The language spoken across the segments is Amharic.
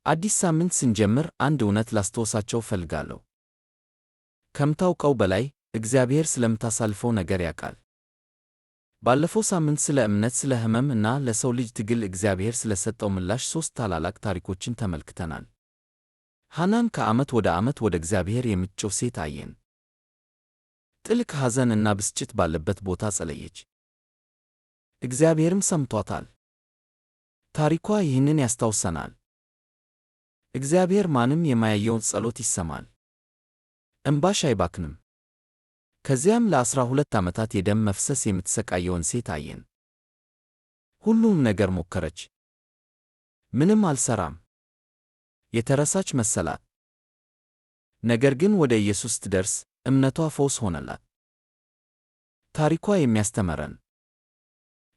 አዲስ ሳምንት ስንጀምር አንድ እውነት ላስታውሳችሁ እፈልጋለሁ። ከምታውቀው በላይ እግዚአብሔር ስለምታሳልፈው ነገር ያውቃል። ባለፈው ሳምንት ስለ እምነት፣ ስለ ሕመም እና ለሰው ልጅ ትግል እግዚአብሔር ስለሰጠው ምላሽ ሦስት ታላላቅ ታሪኮችን ተመልክተናል። ሐናን ከዓመት ወደ ዓመት ወደ እግዚአብሔር የምትጮህ ሴት አየን። ጥልቅ ሐዘን እና ብስጭት ባለበት ቦታ ጸለየች። እግዚአብሔርም ሰምቷታል። ታሪኳ ይህንን ያስታውሰናል። እግዚአብሔር ማንም የማያየውን ጸሎት ይሰማል። እምባሽ አይባክንም። ከዚያም ለ12 ዓመታት የደም መፍሰስ የምትሰቃየውን ሴት አየን። ሁሉም ነገር ሞከረች። ምንም አልሰራም። የተረሳች መሰላት። ነገር ግን ወደ ኢየሱስ ስትደርስ እምነቷ ፈውስ ሆነላት። ታሪኳ የሚያስተምረን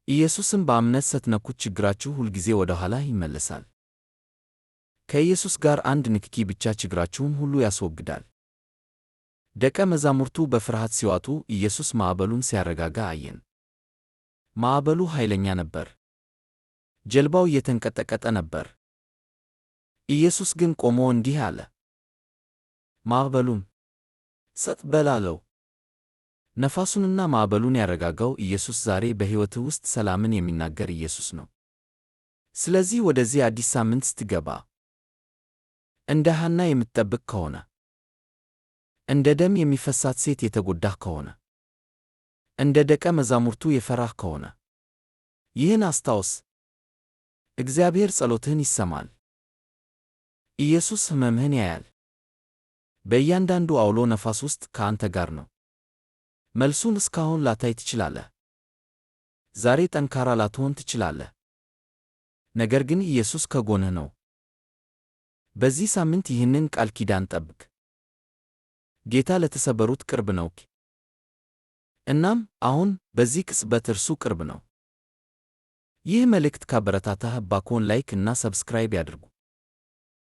ኢየሱስን በእምነት ስትነኩት ችግራችሁ ሁልጊዜ ወደ ኋላ ይመለሳል። ከኢየሱስ ጋር አንድ ንክኪ ብቻ ችግራችሁን ሁሉ ያስወግዳል። ደቀ መዛሙርቱ በፍርሃት ሲዋጡ ኢየሱስ ማዕበሉን ሲያረጋጋ አየን። ማዕበሉ ኃይለኛ ነበር። ጀልባው እየተንቀጠቀጠ ነበር። ኢየሱስ ግን ቆሞ እንዲህ አለ፣ ማዕበሉን ጸጥ በል አለው። ነፋሱንና ማዕበሉን ያረጋጋው ኢየሱስ ዛሬ በሕይወትህ ውስጥ ሰላምን የሚናገር ኢየሱስ ነው። ስለዚህ ወደዚህ አዲስ ሳምንት ስትገባ እንደ ሐና የምትጠብቅ ከሆነ፣ እንደ ደም የሚፈሳት ሴት የተጎዳህ ከሆነ፣ እንደ ደቀ መዛሙርቱ የፈራህ ከሆነ ይህን አስታውስ። እግዚአብሔር ጸሎትህን ይሰማል። ኢየሱስ ሕመምህን ያያል። በእያንዳንዱ አውሎ ነፋስ ውስጥ ከአንተ ጋር ነው። መልሱን እስካሁን ላታይ ትችላለህ። ዛሬ ጠንካራ ላትሆን ትችላለህ። ነገር ግን ኢየሱስ ከጎንህ ነው። በዚህ ሳምንት ይህንን ቃል ኪዳን ጠብቅ። ጌታ ለተሰበሩት ቅርብ ነው። እናም አሁን በዚህ ቅጽበት እርሱ ቅርብ ነው። ይህ መልእክት ካበረታታህ እባክዎን like እና subscribe ያድርጉ።